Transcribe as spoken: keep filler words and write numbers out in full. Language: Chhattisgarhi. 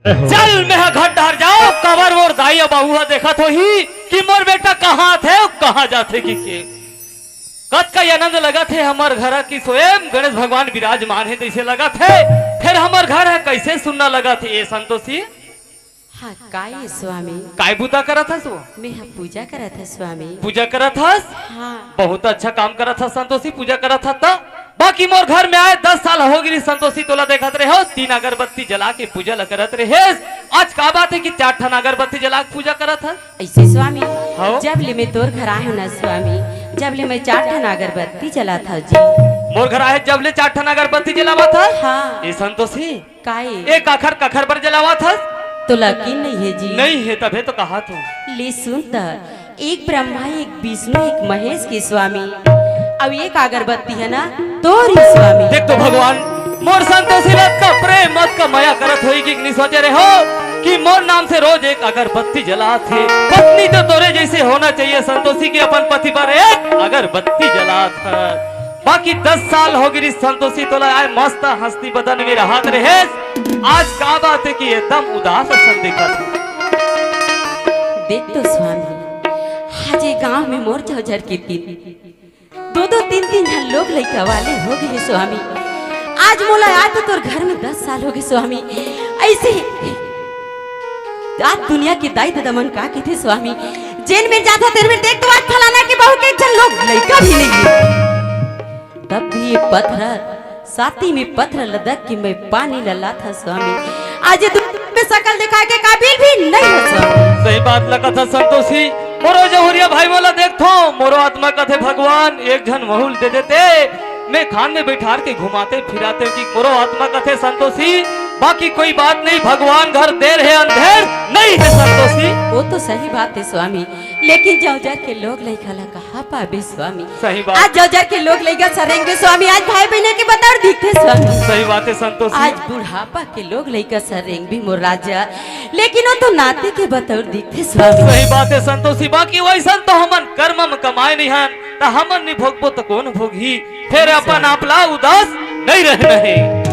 चल, मैं ह घर डहर जाओ, काबर मोर दाई अउ बाबू ह देखत होही कि मोर बेटा कहाँ आथे अउ कहाँ जाथे कि के। कतका आनंद लगत हे हमर घर कि स्वयं गणेश भगवान विराजमान हे, जैसे लगत हे। फिर हमर घर ह कैसे सुन्ना लगत हे, ए संतोषी? हाँ, काय हे स्वामी? काय बुता करत हस वो? मैं ह पूजा करत ह स्वामी। पूजा करत हस? हाँ। बहुत अच्छा काम करत हस संतोषी, पूजा करत हस त। बाकी मोर घर में आए दस साल हो गिरी संतोषी, तोला देखत रहे हो, तीन अगरबत्ती जला के पूजा ल करत रहे। आज का बात हे कि चार ठन अगरबत्ती जला के पूजा करत हस? ऐसे स्वामी, हाँ। जब ले मैं तोर घर आए हो ना स्वामी, जब ले मैं चार ठन अगरबत्ती जलात हव जी। मोर घर आए जब ले चार ठन अगरबत्ती जलावत हस? हाँ। ए संतोषी, काय? ए काखर काखर बर जलावत हस? तोला यकीन नहीं हे जी। नहीं हे तभे तो कहात हूँ। ले सुन त, एक ब्रह्मा, एक विष्णु, एक महेश के स्वामी, अउ एक अगरबत्ती हे ना तोर ही स्वामी। देख तो भगवान, मोर संतोषी ला अतका प्रेम, अतका मया करत होही कि नहीं सोचे रहे हो कि मोर नाम से रोज एक अगरबत्ती जलात हे। पत्नी तो तोरे जैसे होना चाहिए संतोषी, कि अपन पति बर एक अगरबत्ती जलात हे। बाकी दस साल हो गिरी संतोषी, तोला आए मस्त हंसती बदन में रहत रहेस। आज का बात हे कि एकदम उदास असन दिखत हे? देख तो स्वामी, आज ये गांव में मोर जौजर के तीन, दो दो तीन तीन झन लोग लइका वाले हो गए स्वामी। आज मोला आए तो तोर घर में दस साल हो गए स्वामी। ऐसे ही आज दुनिया के दाई ददा मन का कहिथे स्वामी, जेन मेर जाथो तेन मेर देख तो आज फलाना के बहू के एक झन लोग लइका भी नहीं हे। तब भी ये पत्थर, साथी में पत्थर लदक के मैं पानी ललात ह स्वामी। आज ये दुनिया में शकल दिखाए के काबिल भी नहीं हे स्वामी। सही बात लगत हे संतोषी। मोरो जहुरिया भाई मोला देखथो, मोरो आत्मा कथे भगवान एक झन वहू ल दे देते, मैं खान में बैठार के घुमाते फिराते कि मोरो आत्मा कथे संतोषी। बाकी कोई बात नहीं, भगवान घर देर हे अंधेर नहीं हे संतोषी। वो तो सही बात हे स्वामी, लेकिन जौजर के लोग लइका ला कहाँ पाबे स्वामी? सही बात। आज जौजर के लोग लइका सरेंगे स्वामी, आज भाई बहन के बतौर दिखथे स्वामी। सही बात हे संतोषी। आज बुढ़ापा के लोग लइका सरेंग भी मोर राजा, लेकिन वो तो नाती के बतौर दिखथे स्वामी। सही बात हे संतोषी, बाकी वैसन तो हमन कर्म में कमाए नहीं हन, त हमन नहीं भोगबो त कौन भोगही? फिर अपन आप ला उदास नहीं रहना हे।